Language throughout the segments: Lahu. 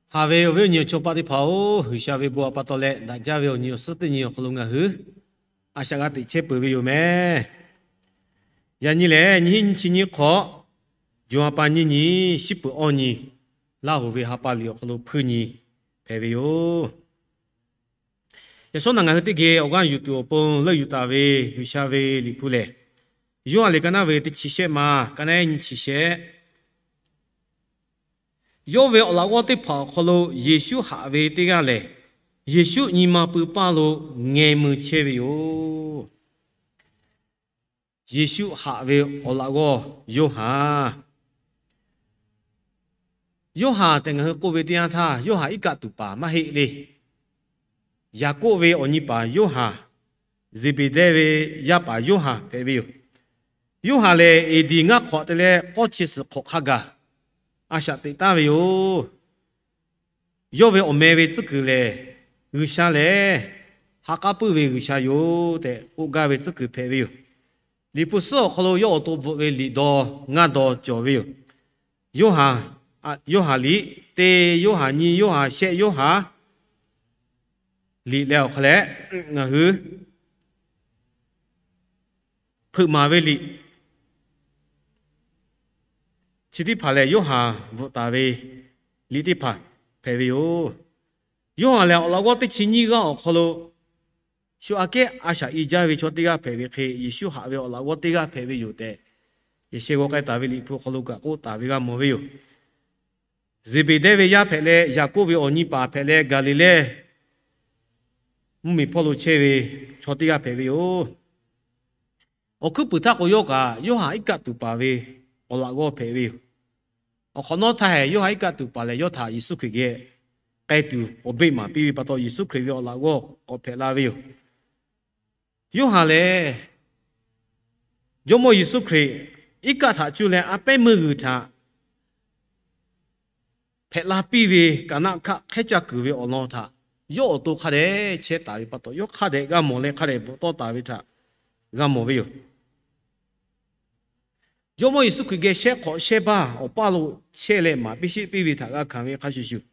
Haꞈ ve awˬ viˉ awˬ nyi awˬ chaw paˆ teˇ hpaˍ-oˬ, G'uiˬsha ve bon htaꞈ pa taw leh daꞈ jaˇ ve awˬ nyi awˬ suhˉ teˇ nyi awˬ hk'aw lo ngaˬ hui a shaꞈ g'a teꞈ chehˇ peuˬ ve yoˬ mehˍ. Yaꞈ nyi lehˬ, nyiˇ hinˉ nyiˇ chi nyiˇ hk'awꞈ, June ha pa nyiˇ nyi, shiˉ peuˍ awˇ nyi, Laˇ huˍ ve ha pa liꞈ awˬ hk'aw lo hpuiˇ nyi hpehꞈ ve yoˬ. Yaꞈ shawˉ naꞈ ngaˬ hui teˇ geh awˬ g'aˇ yuˬ tuˬ awˬ pon leuˆ yuˬ taˍ ve G'uiˬsha ve liꞈ hpu lehˬ, Yoˇhanˬ liꞈ ka naˉ ve teˇ chi shehˆ ma, ka naˉ nyi chi shehˆ. Yawˇ ve awˬ laꞈ g'awˇ teˇ hpaˍ awˬ hk'aw lo Yeˍsuˆ haꞈ ve teˇ g'aˇ lehˬ, Yeˍsuˆ nyi ma pui paˇ lo ngeh mui chehˇ ve yoˬ. Yeˍsuˆ haꞈ ve awˬ laꞈ g'awˇ Yoˇhanˬ. Yoˇhanˬ tehꞈ ngaˬ hui k'oˆ ve teˇ yanˇ htaˇ, Yoˇhanˬ iˉ kaˆ tuˬ paˍ maˇ heˆ le. Yaˍkoˆ ve awˬ nyi paˍ Yoˇhanˬ, Zeˍbeˍdehˇ ve yaˇ paˍ Yoˇhanˬ hpehꞈ ve yoˬ. Yoˇhanˬ lehˬ, A D ngaˇ hk'awꞈ te leh k'awˇ chi suhˍ hk'awꞈ hk'a gaˬ a shaꞈ teꞈ taˍ ve yoˬ. Yawˇ ve awˬ meh ve tcuhˉ kuiˬ lehˬ, G'uiˬsha lehˬ ha k'aˉ puiˉ ve G'uiˬsha yoˬ tehꞈ k'oˆ gaˇ ve tcuhˉ kuiˬ hpehꞈ ve yoˬ. Liꞈ hpu suhˉ awˬ hk'aw lo yawˇ awˬ to bvuhꞈ ve liꞈ daw ngaˇ daw cawˬ ve yoˬ. Yoˇhanˬ, Yoˇhanˬ liꞈ teˇ, Yoˇhanˬ nyiˇ, Yoˇhanˬ shehˆ, Yoˇhanˬ liꞈ leh awˬ hk'a leh, ngaˬ hui hpeuꞈ maˍ ve liꞈ chi teˇ hpaˍ lehˬ, Yoˇhanˬ bvuhꞈ taˍ ve liꞈ teˇ hpaˍ hpehꞈ ve yoˬ. Yoˇhanˬ lehˬ, awˬ laꞈ g'awˇ teˇ chi nyiˇ g'aˇ awˬ hk'aw lo shu aꞈ kehˉ a shaꞈ i jaˇ ve chaw teˇ g'aˇ hpehꞈ ve hk'e, Yeˍsuˆ haꞈ ve awˬ laꞈ g'awˇ teˇ g'aˇ hpehꞈ ve yoˬ tehꞈ, yehˬ sheh g'aw k'ai taˍ ve liꞈ hpu awˬ hk'aw lo kaꞈ k'oˆ taˍ ve g'a mawˬ ve yoˬ. Zeˍbeˍdehˇ ve yaˇ hpehꞈ leh, Yaˍkoˆ ve awˬ nyi paˍ hpehꞈ leh, Gaˍliˍlehˇ mvuhˇmiˬ hpawˇ lo chehˇ ve chaw teˇ g'aˇ hpehꞈ ve yoˬ. Awˬ hkuiˉ puiˍ htaˇ k'o, yawˇ kaꞈ Yoˇhanˬ iˉ kaˆ tuˬ paˍ ve awˬ laꞈ g'awˇ hpehꞈ ve yoˬ. Awˬ hk'awꞈ nawˉ htaˇ hehꞈ, Yoˇhanˬ iˉ kaˆ tuˬ paˍ lehˬ, yawˇ htaꞈ Yeˍsuˆ Hkriꞈ geh k'ai tuˬ awˬ beˆ maˍ piˇ ve pa taw, Yeˍsuˆ Hkriꞈ ve awˬ laꞈ g'awˇ k'awꞈ hpehꞈ la ve yoˬ. Yoˇhanˬ lehˬ, Jawˇmawˇ Yeˍsuˆ Hkriꞈ iˉ kaˆ htaꞈ cuˇ leh a pehˉ meuˇ g'uiˬ htaꞈ hpehꞈ la piˇ ve Kaˍnaˆ hkaˆ hk'ehˉ caˇ kuiˬ ve awˬ lawn htaꞈ yawˇ awˬ to hk'a dehꞈ chehˇ taˍ ve pa taw, yawˇ hk'a dehꞈ g'a mawˬ leh hk'a dehꞈ bvuhꞈ tawˆ taˍ ve htaꞈ g'a mawˬ ve yoˬ. Jawˇmawˇ Yeˍsuˆ Hkriꞈ geh shehˆ hk'awꞈ shehˆ baˇ awˬ paˇ lo chehˇ leh maˍ piˇ sheˆ piˇ ve htaꞈ g'a hkanˍ ve hk'a shuˍ shuˍ,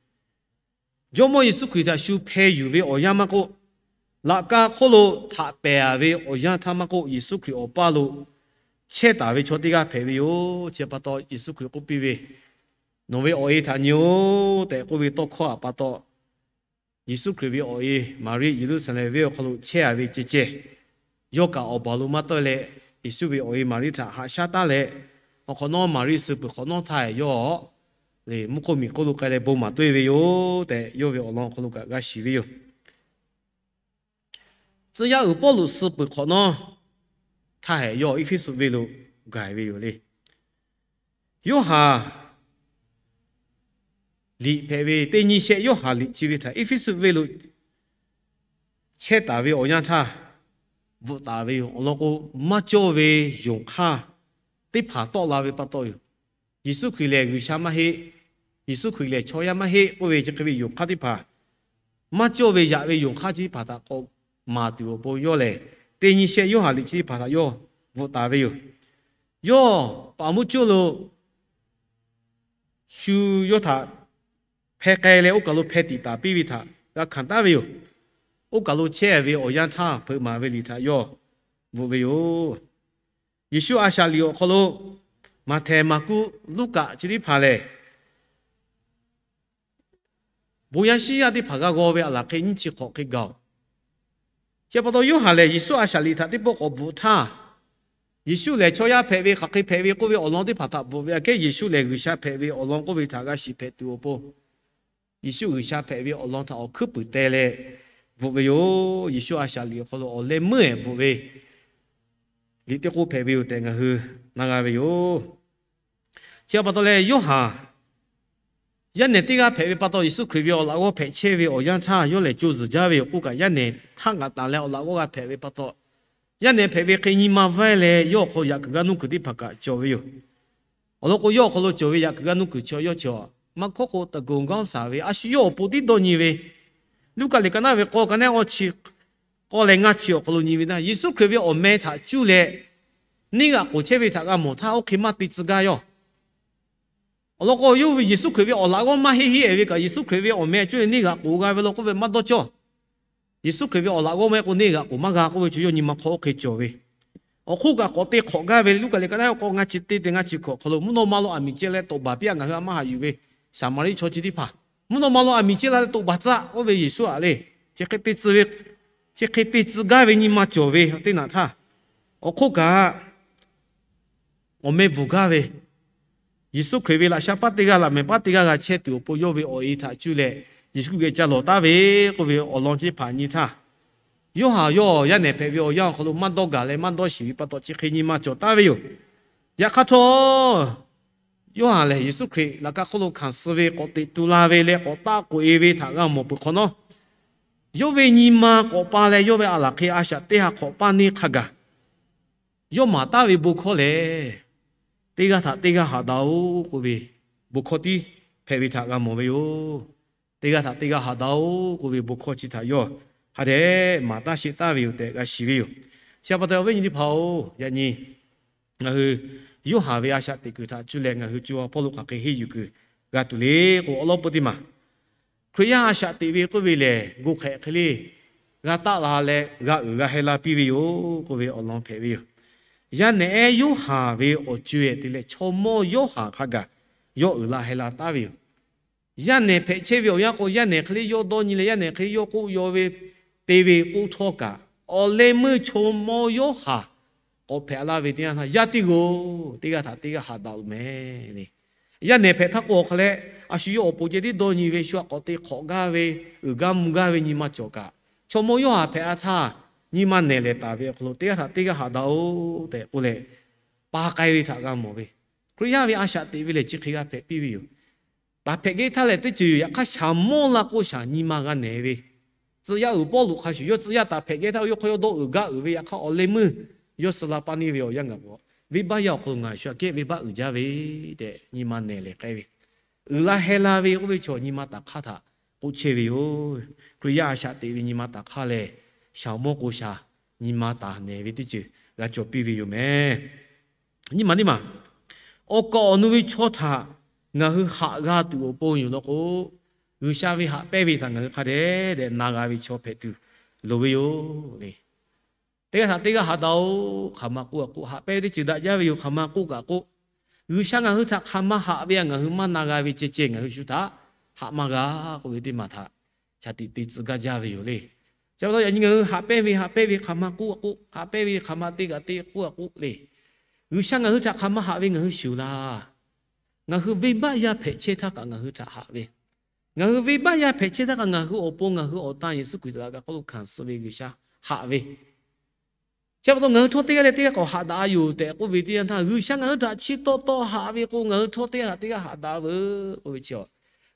Jawˇmawˇ Yeˍsuˆ Hkriꞈ htaꞈ shu hpeh yuˬ ve awˬ yanˇ maˇ k'oˆ, laꞈ ka hk'oˆ lo htaꞈ pehˬ ve awˬ yanˇ htaˇ maˇ k'oˆ, Yeˍsuˆ Hkriꞈ awˬ paˇ lo chehˇ taˍ ve chaw teˇ g'aˇ hpehꞈ ve yoˬ. Chi pa taw Yeˍsuˆ Hkriꞈ k'oˆ piˇ ve, Nawˬ ve awˬ e htaꞈ nyi-oˬ tehꞈ k'oˆ ve tawˇ hkawˇ htaꞈ pa taw, Yeˍsuˆ Hkriꞈ ve awˬ e Maˍriˆ Yeˍruˆsaˍlehnˍ venˇ awˬ hk'aw lo chehˇ-a ve ceh ceh, yawˇ kaꞈ awˬ baˬ lo maˇ tawˆ-e leh, Yeˍsuˆ ve awˬ e Maˍriˆ htaꞈ haꞈ shaˉ taˉ leh, awˬ hk'awꞈ nawˉ Maˍriˆ suh peuˬ hk'awꞈ nawˉ htaˇ, yawˇ lehˬ mvuhˇ hk'oˆ miˬ hk'oˆ lo k'ai leh bon maˍ toˆ-e ve yoˬ tehꞈ, yawˇ ve awˬ lawn awˬ hk'aw lo kaꞈ g'a shiˍ ve yoˬ. Tcuh yaˇ uiˍ Pawˇluꞈ suh peuˬ hk'awꞈ nawˉ htaˇ hehꞈ, yawˇ Eˇfeˇsuꞈ venˇ lo gaˬ-e ve yoˬ le. Yoˇhanˬ liꞈ hpehꞈ ve teˇ nyiˇ shehˆ Yoˇhanˬ liꞈ chi ve htaꞈ Eˇfeˇsuꞈ venˇ lo chehˇ taˍ ve awˬ yanˇ htaˇ bvuhꞈ taˍ ve yoˬ. Awˬ lawn k'o, maˇ cawˇ ve yonˍ hk'aˇ teˇ hpaˍ tawˆ la ve pa taw yoˬ. Yeˍsuˆ Hkriꞈ lehˬ G'uiˬsha maˇ heˆ, Yeˍsuˆ Hkriꞈ lehˬ chaw yaˇ maˇ heˆ k'oˆ ve chi hk'e ve yonˍ hk'aˇ teˇ hpaˍ, maˇ cawˇ ve yaꞈ ve yonˍ hk'aˇ chi teˇ hpaˍ htaꞈ k'awꞈ maˍ tuˬ awˬ pon yawˇ lehˬ, teˇ nyiˇ shehˆ Yoˇhanˬ liꞈ chi teˇ hpaˍ htaꞈ yawˇ bvuhꞈ taˍ ve yoˬ. Yawˇ paˍ mvuhˇ coˇ lo shu yawˇ htaꞈ hpeh k'ai leh, oˇ kaˬ lo hpeh tiꞈ taˍ piˇ ve htaꞈ g'a hkanˍ taˉ ve yoˬ. Oˇ kaˬ lo chehˇ ve awˬ yanˇ htaˇ, hpeuꞈ maˍ ve liꞈ htaꞈ yawˇ bvuhꞈ ve yoˬ. Yeˍsuˆ a shaꞈ liꞈ awˬ hk'aw lo, Maꞈhtehˍ, Maˍkuˆ, Luˉkaꞈ chi teˇ hpaˍ lehˬ, bon yaˇ shiˉ yaˇ teˇ hpaˍ g'a g'aw ve aˬ laˬ hk'e nyiˇ chi hk'awꞈ hk'e gaˬ-oˬ. Chi pa taw, Yoˇhanˬ lehˬ Yeˍsuˆ a shaꞈ liꞈ htaꞈ teˇ pawˆ k'awꞈ bvuhꞈ htaˇ, Yeˍsuˆ lehˬ chaw yaˇ hpehꞈ ve, hk'aˬ hk'e hpehꞈ ve k'oˆ ve awˬ lawn teˇ hpaˍ htaꞈ bvuhꞈ ve aꞈ kehˉ, Yeˍsuˆ lehˬ G'uiˬsha hpehꞈ ve awˬ lawn k'oˆ ve htaꞈ g'a shiˍ hpehꞈ tuˬ awˬ pon, Yeˍsuˆ G'uiˬsha hpehꞈ ve awˬ lawn htaꞈ awˬ hkuiˉ puiˍ teh leh bvuhꞈ ve yoˬ. Yeˍsuˆ a shaꞈ liꞈ awˬ hk'aw lo awˬ leh meuˇ ehˍ bvuhꞈ ve liꞈ teˇ k'oˆ hpehꞈ ve yoˬ tehꞈ ngaˬ hui na g'a ve yoˬ. Chi pa taw leh, Yoˇhanˬ yaˇ nehˬ teˇ g'aˇ hpehꞈ ve pa taw, Yeˍsuˆ Hkriꞈ ve awˬ laꞈ g'awˇ hpehꞈ chehˇ ve awˬ yanˇ htaˇ yawˇ lehˬ co zuhˬ jaˇ ve yoˬ k'oˆ kaꞈ, yaˇ nehˬ htaˇ ngaˬ taˍ leh awˬ laꞈ g'awˇ g'a hpehꞈ ve pa taw, yaˇ nehˬ hpehꞈ ve hk'e nyi ma vaiˇ leh yawˇ awˬ hk'aw lo yaꞈ kuiˬ g'aˇ nuˇ kuiˬ teˇ hpaˍ kaꞈ cawˬ ve yoˬ. Awˬ lawn k'o, yawˇ awˬ hk'aw lo cawˬ ve yaꞈ kuiˬ g'aˇ nuˇ kuiˬ chi yawˇ chi maˇ hkawˉ k'o taˍ gonˍ gaˇ saˍ ve a shu yawˇ awˬ pon tiˉ dawˇ nyi ve, Luˉkaꞈ liꞈ ka naˉ ve k'awˇ, ka naˉ awˇ chi k'awˇ leh ngaˇ chi awˬ hk'aw lo nyi ve htaˇ, Yeˍsuˆ Hkriꞈ ve awˬ meh htaꞈ cuˇ leh neˇ g'aꞈ k'oˍ chehˇ ve htaꞈ g'a mawˬ htaˇ, oˇ hk'e maˇ te tcuh gaˇ yawˇ Awˬ lawn k'o, yawˇ ve Yeˍsuˆ Hkriꞈ ve awˬ laꞈ g'awˇ maˇ heˆ heˆ-ehˍ ve kaꞈ, Yeˍsuˆ Hkriꞈ ve awˬ meh cuˇ leh neˇ g'aꞈ k'oˍ g'a ve law k'oˆ ve maˇ dawˇ cawˇ. Yeˍsuˆ Hkriꞈ ve awˬ laꞈ g'awˇ maˇ heˆ k'o neˇ g'aꞈ k'oˍ maˇ g'a k'oˆ ve chi yawˇ nyi ma hk'aw oˇ hk'e cawˬ ve. Awˬ hk'oˆ kaꞈ k'awꞈ te hk'awꞈ gaˇ ve, Luˉkaꞈ leh ka naˉ k'aw ngaˇ chi teˇ te ngaˇ chi hkawꞈ awˬ hk'aw lo, mvuhˇ naw ma lo aˬ miˍ ceh leh tawꞈ baˬ piˇ-a, ngaˬ hui a maˇ haꞈ yuˬ ve Saˍmaˍriˆ chaw chi teˇ hpaˍ, mvuhˇ naw ma lo aˬ miˍ ceh la leh tawꞈ baˬ tcuh-a k'oˆ ve Yeˍsuˆ-aˬ le. Chi hk'e te tcuh ve, chi hk'e te tcuh gaˇ ve nyi ma cawˬ ve teˇ naꞈ htaˇ, awˬ hk'oˆ kaꞈ awˬ meh bvuhˬ gaˇ ve, Yeˍsuˆ Hkriꞈ ve laꞈ sha paˇ teˇ g'aˇ laꞈ mehˍ paˇ teˇ g'aˇ g'a chehˇ tuˬ awˬ pon yawˇ ve awˬ e htaꞈ cuˇ leh Yeˍsuˆ geh ca lawˬ taˍ ve k'oˆ ve awˬ lawn chi teˇ hpaˍ nyi htaˇ, Yoˇhanˬ yawˇ yaˇ nehˬ hpehꞈ ve awˬ yanˇ awˬ hk'aw lo maˇ dawˇ gaˬ leh maˇ dawˇ shiˍ ve pa taw chi hk'e nyi ma cawˬ taˍ ve yoˬ. Yaꞈ hk'aˇ htawˇ, Yoˇhanˬ lehˬ Yeˍsuˆ Hkriꞈ laꞈ ka hk'oˆ lo hkanˍ suh ve k'awꞈ teꞈ tu la ve leh k'awꞈ taˆ k'oꞈ e ve htaꞈ g'a mawˬ peuˬ hk'awꞈ nawˉ, yawˇ ve nyi ma k'awꞈ pa leh yawˇ ve a laˬ hk'e a shaꞈ teˇ ha hk'awꞈ paˇ neˇ hk'a gaˬ, yawˇ maˍ taˍ ve bon hkawˇ lehˬ, teˇ g'aˇ htaꞈ teˇ g'aˇ haꞈ daꞈ-oˬ k'oˆ ve bon hkawˇ tiˉ hpehꞈ ve htaꞈ g'a mawˬ ve yoˬ. Teˇ g'aˇ htaꞈ teˇ g'aˇ haꞈ daꞈ-oˬ k'oˆ ve bon hkawˇ chi htaꞈ yawˇ hk'a dehꞈ maˍ taˍ sheˆ taˍ ve yoˬ tehꞈ g'a shiˍ ve yoˬ. Chi pa taw awˬ viˉ awˬ nyi teˇ hpaˍ-oˬ, yaꞈ nyi ngaˬ hui Yoˇhanˬ ve a shaꞈ teꞈ kuiˬ htaꞈ cuˇ leh ngaˬ hui co ha hpawˇ lo hk'aˬ hk'e henˇ yuˬ kuiˬ g'a tuˬ le k'o, awˬ lawn peu teˇ maˬ Hkriꞈ yaˇ a shaꞈ teꞈ ve k'oˆ ve lehˬ, gu hk'ehꞈ hk'e le g'a taˆ la leh g'a uiˍ g'a heh la piˇ ve yoˬ k'oˆ ve awˬ lawn hpehꞈ ve yoˬ. Yaˇ nehˬ ehˉ Yoˇhanˬ ve awˬ co-e te leh chaw mawˇ Yoˇhanˬ hk'a gaˬ yawˇ uiˍ la heh la taˍ ve yoˬ. Yaˇ nehˬ hpehꞈ chehˇ ve awˬ yanˇ k'o, yaˇ nehˬ hk'e le yawˇ dawˇ nyi leh yaˇ nehˬ hk'e le yawˇ k'oˆ yaw ve te ve k'oˆ htawˇ kaꞈ, awˬ leh meuˇ chaw mawˇ Yoˇhanˬ k'awꞈ hpehꞈ laˇ ve teˇ yanˇ htaˇ, yaˇ teˇ g'aˇ-oˬ, teˇ g'aˇ htaꞈ teˇ g'aˇ haꞈ daꞈ-oˬ meh le. Yaˇ nehˬ hpehꞈ htaˇ k'o awˬ hk'a leh, a shu yawˇ awˬ pon ceh tiˉ dawˇ nyi ve, shu htaꞈ k'awꞈ te hk'awꞈ gaˇ ve, uiˍ gaˇ mvuh gaˇ ve nyi ma cawˬ kaꞈ, chaw mawˇ Yoˇhanˬ hpehꞈ-a htaˇ, nyi ma nehˬ lehˬ taˍ ve awˬ hk'aw lo teˇ g'aˇ htaꞈ teˇ g'aˇ haꞈ daꞈ-oˬ tehꞈ k'oˆ leh, pa k'ai ve htaꞈ g'a mawˬ ve. Hkriꞈ yaˇ ve a shaꞈ teꞈ ve lehˬ chi hk'e g'a hpehꞈ piˇ ve yoˬ. Taˍ hpehꞈ geh htaˇ lehˬ teˇ ceuˬ yoˬ. Yaꞈ hk'aˇ shaˍ mawˇ la k'o shaˍ nyi ma g'a nehˬ ve, tcuh yaˇ uiˍ Pawˇluꞈ hk'a shuˍ yawˇ tcuh yaˇ taˍ hpehꞈ geh htaˇ yawˇ hk'aw yawˇ dawˇ uiˍ gaˇ uiˍ ve, yaꞈ hk'aˇ awˬ leh meuˇ yawˇ suh la paˇ neˇ ve awˬ yanˇ gaˬ k'o, venˇbaˆ yaˇ awˬ hk'aw lo ngaˬ shu aꞈ kehˉ venˇbaˆ uiˍ jaˇ ve tehꞈ nyi ma nehˬ lehˬ k'ai ve, uiˍ la heh la ve k'oˆ ve chaw nyi ma taˍ hk'aˇ htaꞈ k'oˆ chehˇ ve yoˬ. Hkriꞈ yaˇ a shaꞈ teꞈ ve nyi ma taˍ hk'aˇ lehˬ, shaˍ mawˇ k'o shaˍ nyi ma taˍ nehˬ ve teˇ ceuˬ g'a cawˬ piˇ ve yoˬ meh. Nyi ma teˇ maˬ, awˬ kaˍ awˬ nu ve chaw htaꞈ ngaˬ hui haꞈ g'a tuˬ awˬ pon yoˬ law k'o, G'uiˬsha ve haꞈ pehnˇ ve htaꞈ ngaˬ hui hk'a dehꞈ dehꞈ na g'a ve chaw hpehꞈ tuˬ loˍ ve yoˬ le. Teˇ g'aˇ htaꞈ teˇ g'aˇ haꞈ daꞈ-oˬ, hk'aˬ ma k'oˆ kaꞈ k'oˆ, haꞈ pehnˇ ve teˇ ceuˬ daꞈ jaˇ ve yoˬ, hk'aˬ ma k'oˆ kaꞈ k'oˆ, G'uiˬsha ngaˬ hui htaꞈ hk'aˬ ma haꞈ ve htaꞈ ngaˬ hui maˇ na g'a ve ceh ceh ngaˬ hui shu htaꞈ haꞈ maˇ g'a k'oˆ ve teˇ maˬ htaꞈ shaˍ tiꞈ te tcuh gaˇ jaˇ ve yoˬ le. Chi pa taw yaꞈ nyi ngaˬ hui haꞈ pehnˇ ve haꞈ pehnˇ ve hk'aˬ ma k'oˆ kaꞈ k'oˆ, haꞈ pehnˇ ve hk'aˬ ma teˇ kaꞈ te k'oˆ kaꞈ k'oˆ le. G'uiˬsha ngaˬ hui htaꞈ hk'aˬ ma haꞈ ve ngaˬ hui shiˍ-oˬ laˇ. Ngaˬ hui venˇbaˆ yaˇ hpehꞈ chehˇ htaˇ kaꞈ ngaˬ hui htaꞈ haꞈ ve, ngaˬ hui venˇbaˆ yaˇ hpehꞈ chehˇ htaˇ kaꞈ ngaˬ hui awˬ pon ngaˬ hui awˬ tan Yeˍsuˆ Hkriꞈ laꞈ ka hk'oˆ lo hkanˍ suh ve G'uiˬsha haꞈ ve, chi pa taw ngaˬ hui htawˇ teˇ g'aˇ leh teˇ g'aˇ k'awꞈ haꞈ daꞈ yoˬ tehꞈ k'oˆ ve teˇ yanˇ htaˇ, G'uiˬsha ngaˬ hui htaꞈ chi taw taw haꞈ ve k'o, ngaˬ hui htawˇ teˇ g'aˇ htaꞈ teˇ g'aˇ haꞈ daꞈ veuˬ k'oˆ ve chi,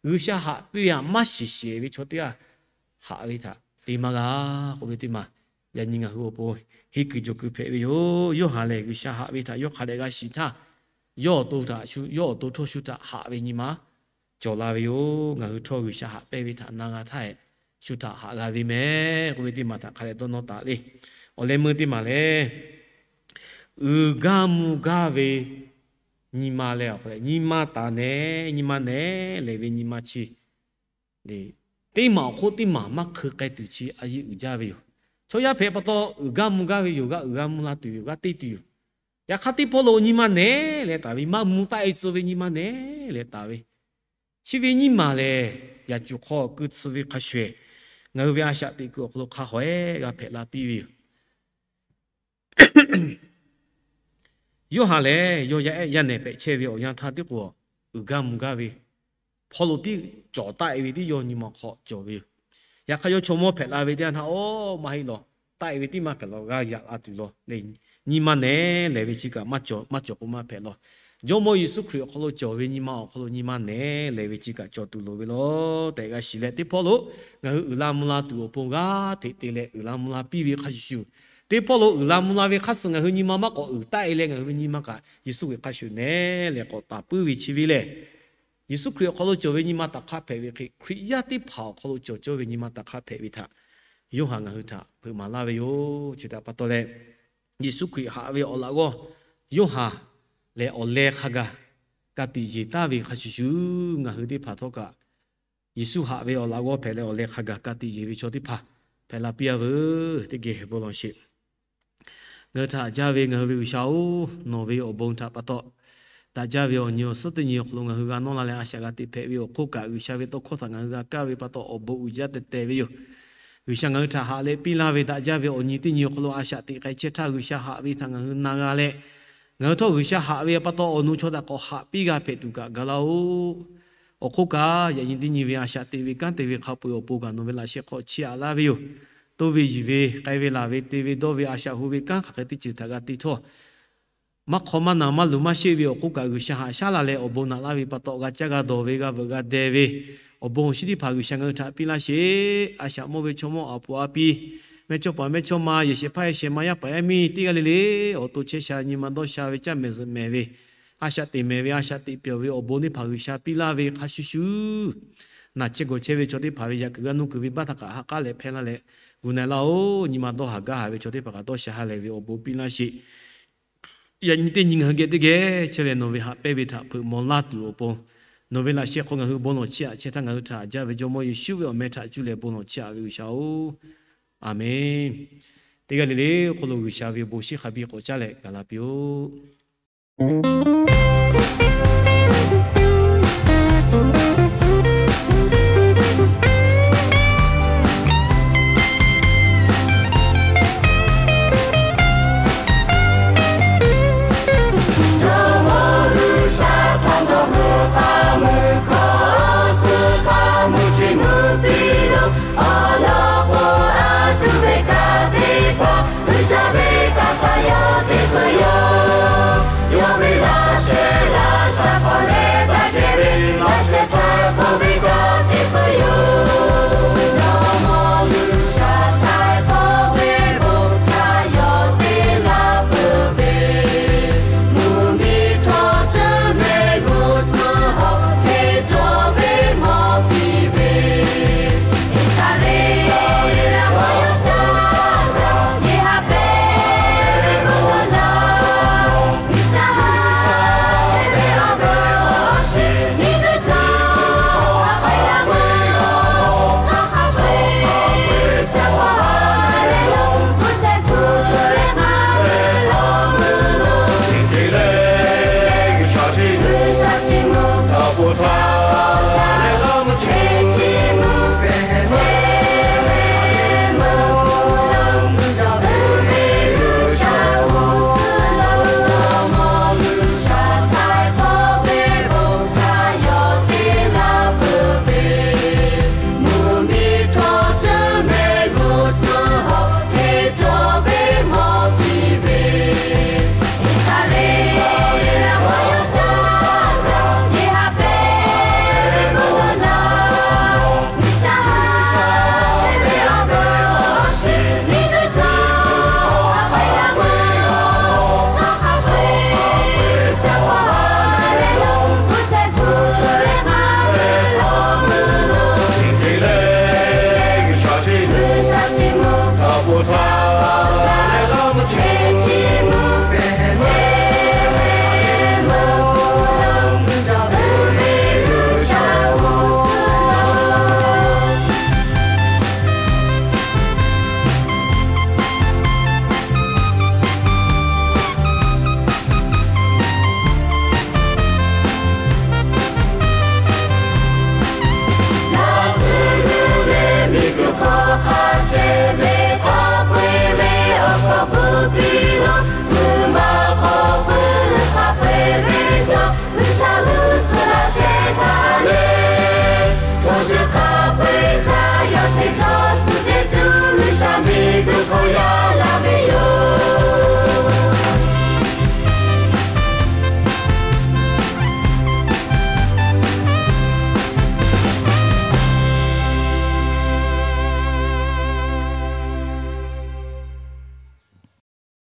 G'uiˬsha haꞈ piˇ ve htaꞈ maˇ shiˍ shiˍ ve chaw teˇ g'aˇ haꞈ ve htaꞈ te maˇ g'a k'oˆ ve teˇ maˬ, yaꞈ nyi ngaˬ hui awˬ pon henˇ kuiˬ jawˬ kuiˬ hpehꞈ ve yoˬ. Yoˇhanˬ lehˬ G'uiˬsha haꞈ ve htaꞈ yawˇ hk'a dehꞈ g'a shiˍ htaˇ, yawˇ awˬ to htaꞈ shu, yawˇ awˬ to htawˇ shu htaꞈ haꞈ ve nyi ma cawˬ la ve yoˬ. Ngaˬ hui htawˇ G'uiˬsha haꞈ pehnˇ ve htaꞈ na g'a htaˇ hehꞈ, shu htaꞈ haꞈ g'a ve meh k'oˆ ve teˇ maˬ htaꞈ hk'a dehꞈ dawˇ nawˇ taˍ le. Awˬ leh meuˇ teˇ maˬ lehˬ, uiˍ gaˇ mvuh gaˇ ve nyi ma leh awˬ hk'a leh nyi ma taˍ nehˬ, nyi ma nehˬ lehˬ ve nyi ma chi teˇ maˬ awˬ hk'oˆ teˇ maˬ maˇ hkeu k'ai tuˬ chi a yeˇ uiˍ jaˇ ve yoˬ. Chaw yaˇ hpehꞈ pa taw uiˍ gaˇ mvuh gaˇ ve yoˬ. G'a uiˍ g'a mvuh la tuˬ yoˬ. G'a te tuˬ yoˬ. Yaꞈ hk'aˇ teˇ hpawˇ lo nyi ma nehˬ leh taˍ ve, maˇ mvuh taˆ-e tcuh ve nyi ma nehˬ leh taˍ ve, chi ve nyiˇ maˬ lehˬ, yaꞈ cuˬ hk'aw keu tcuh ve hk'a shuˍ-ehˍ, ngaˬ hui ve a shaꞈ teꞈ kuiˬ awˬ hk'aw lo hk'a haweh g'a hpehꞈ la piˇ ve yoˬ. Yoˇhanˬ lehˬ, yawˇ yaˇ ehˉ yaˇ nehˬ hpehꞈ chehˇ ve awˬ yanˇ htaˇ tiˉ k'o, uiˍ gaˇ mvuh gaˇ ve, hpawˇ lo tiˉ cawˬ taˆ-e ve tiˉ yawˇ nyi ma hk'aw cawˬ ve yoˬ. Yaꞈ hk'aˇ yawˇ chaw mawˇ hpehꞈ la ve teˇ yanˇ htaˇ, oˇ maˇ heˆ law, taˆ-e ve tiˉ maˇ hpehꞈ law, g'a yaꞈ la tuˬ law le. Nyi ma nehˬ lehˬ ve chi kaꞈ maˇ cawˬ, maˇ cawˬ k'o maˇ hpehꞈ law. Jawˇmawˇ Yeˍsuˆ Hkriꞈ awˬ hk'aw lo cawˬ ve nyi ma awˬ hk'aw lo nyi ma nehˬ lehˬ ve chi kaꞈ cawˬ tuˬ loˍ ve law tehꞈ g'a shiˍ leh, teˇ hpawˇ lo ngaˬ hui uiˍ la mvuh la tuˬ awˬ pon g'aˇ hteꞈ te leh uiˍ la mvuh la piˇ ve hk'a shuˍ shuˍ, teˇ hpawˇ lo uiˍ la mvuh la ve hk'a suh ngaˬ hui nyi ma maˇ k'awꞈ uiˍ taˆ-e leh ngaˬ hui ve nyi ma kaꞈ Yeˍsuˆ Hkriꞈ hk'a shuˍ nehˬ lehˬ k'awꞈ taˍ puiˉ ve chi ve lehˬ, Yeˍsuˆ Hkriꞈ awˬ hk'aw lo cawˬ ve nyi ma taˍ hk'aˇ hpehꞈ ve hk'e, Hkriꞈ yaˇ teˇ hpaˍ awˬ hk'aw lo cawˬ cawˇ ve nyi ma taˍ hk'aˇ hpehꞈ ve htaꞈ Yoˇhanˬ ngaˬ hui htaꞈ hpeuꞈ maˍ laˇ ve yoˬ. Chi htaꞈ pa taw leh, Yeˍsuˆ Hkriꞈ haꞈ ve awˬ laꞈ g'awˇ Yoˇhanˬ lehˬ awˬ leh hk'a gaˬ ka tiꞈ yeˬ taˍ ve hk'a shuˍ shuˍ, ngaˬ hui teˇ hpaˍ htawˇ kaꞈ Yeˍsuˆ haꞈ ve awˬ laꞈ g'awˇ hpehꞈ leh awˬ leh hk'a gaˬ ka tiꞈ yeˬ ve chaw teˇ hpaˍ hpehꞈ la piˇ-a veuˬ. Teˇ geh bon lawˬ sheˍ. Ngaˬ hui htaꞈ haꞈ jaˇ ve ngaˬ hui ve G'uiˬsha-oˬ, nawˬ ve awˬ bon htaꞈ pa taw, daꞈ jaˇ ve awˬ nyi awˬ suhˉ teˇ nyi awˬ hk'aw lo ngaˬ hui g'a nawˇ la leh a shaꞈ g'a teꞈ hpehꞈ ve awˬ hk'oˆ kaꞈ, G'uiˬsha ve tawˇ hkawˇ htaꞈ ngaˬ hui g'a kaˇ ve pa taw awˬ bon uiˍ jaˇ tehˬ tehˬ ve yoˬ. G'uiˬsha ngaˬ hui htaꞈ haꞈ leh piˇ laˇ ve daꞈ jaˇ ve awˬ nyi teˇ nyi awˬ hk'aw lo a shaꞈ teꞈ k'ai chehˇ htaˇ, G'uiˬsha haꞈ ve htaꞈ ngaˬ hui na g'a leh, ngaˬ hui htawˇ G'uiˬsha haꞈ ve pa taw awˬ nu chaw htaꞈ k'awꞈ haꞈ piˇ g'a hpehꞈ tuˬ kaꞈ ga laˇ-oˆ. Awˬ hk'oˆ kaꞈ, yaꞈ nyi teˇ nyi ve a shaꞈ teꞈ ve kanˉ te ve hk'a peu-eˬ awˬ pon kaꞈ nawˬ ve laꞈ sheh hk'aw chiˇ aꞈ laˇ ve yoˬ. Toˇ ve yiˬ ve, k'ai ve laˬ ve, te ve dawˇ ve a shaꞈ ho ve kanˉ hk'aˬ hk'e teˇ ceuˬ htaꞈ g'a te htawˇ, maˇ hk'aw maˇ naˬ maˇ luˬ maˇ sheˆ ve awˬ hk'oˆ kaꞈ, G'uiˬsha haꞈ shaˉ la leh awˬ bon naꞈ laˇ ve pa taw g'a caˇ g'a dawˬ ve, g'a veuꞈ g'a deh ve awˬ bon awˬ shinˉ teˇ hpaˍ G'uiˬsha ngaˬ hui htaꞈ piˇ laˇ sheˍ. A shaꞈ mawˇ ve chaw mawˇ, a puˍ a pi, mehˇ chawˇ paˍ mehˇ chawˇ ma, yehˬ shehˍ hpaˇ yehˬ shehˍ ma, yaˇ paˍ yaˇ miˇ teˇ g'aˇ le le, awˬ to chehˇ sha, nyi ma dawˇ sha ve, caˇ mehˍ zuhꞈ mehˍ ve, a shaꞈ teꞈ mehˍ ve, a shaꞈ teꞈ pyawˬ ve awˬ bon teˇ hpaˍ G'uiˬsha piˇ laˇ ve hk'a shuˍ shuˍ, naˬ chehˇ gawˬ chehˇ ve chaw teˇ hpaˍ ve yaꞈ kuiˬ g'aˇ nuˇ kuiˬ ve baˆ htaꞈ kaꞈ ha k'aˉ leh hpehˇ laˇ leh, gu na-e laˇ-oˬ. Nyi ma dawˇ haˍ gaˇ haˍ ve chaw teˇ hpaˍ kaꞈ dawˇ sha ha lehˬ ve awˬ bon piˇ laˇ sheˍ. Yaꞈ nyi teˇ nyi ngaˬ hui geh teˇ geh chehˇ leh nawˬ ve haꞈ pehnˇ ve htaꞈ hpeuꞈ maw laˇ tuˬ awˬ pon, nawˬ ve laꞈ sheh hk'aw ngaˬ hui bon lawˬ chiˇ aꞈ chehˇ htaˇ, ngaˬ hui htaꞈ haꞈ jaˇ ve Jawˇmawˇ Yeˍsuˆ ve awˬ meh htaꞈ cuˇ leh bon lawˬ chiˇ aꞈ ve G'uiˬsha-oˬ, Aˍmenˇ. Teˇ g'aˇ le le awˬ hk'aw lo G'uiˬsha ve awˬ bon shinˉ hk'a biˇ k'awꞈ caˇ leh gaˬ la piˇ-oˆ. Jawˇmawˇ G'uiˬsha htaꞈ nawˬ hui k'a mui hkawˇ suh k'a mui chi mvuh piˇ lo. Awˬ lawn k'o, a tuˬ ve kaꞈ teˇ hpaˍ, uiˍ jaˇ ve kaꞈ htaꞈ yawˇ te peuˬ yoˬ. Yawˇ ve laꞈ sheh laꞈ sha hk'aw leh daꞈ kehˬ ve laꞈ sheh htaꞈ hk'awꞈ ve kaꞈ te peuˬ yoˬ. Jawˇmawˇ G'uiˬsha htaiˍ hk'awꞈ ve bon htaꞈ yawˇ te laˇ peuˬ ve, mvuhˇmiˬ chaw ceuˬ mehˆ g'uˇ suhˍ hawˬ hteˇ cawˬ ve mawˬ piˇ ve, Iˉsaˍreˍlaˆ chaw yaˇ sha caˇ ve ha pehˇ ve bon lawˬ jaˇ. G'uiˬsha haꞈ ve awˬ g'euˆ awˬ shiˍ miˬguiˬ htaꞈ k'ai a meuˇ, tawˇ hk'a peu-eˬ G'uiˬsha k'awꞈ ha leh, kuˇ ceh kuˇ cawˬ leh k'ai ve lawˬ meuˇ lo, G'uiˬsha chi mvuhˇ awˬ po htaˇ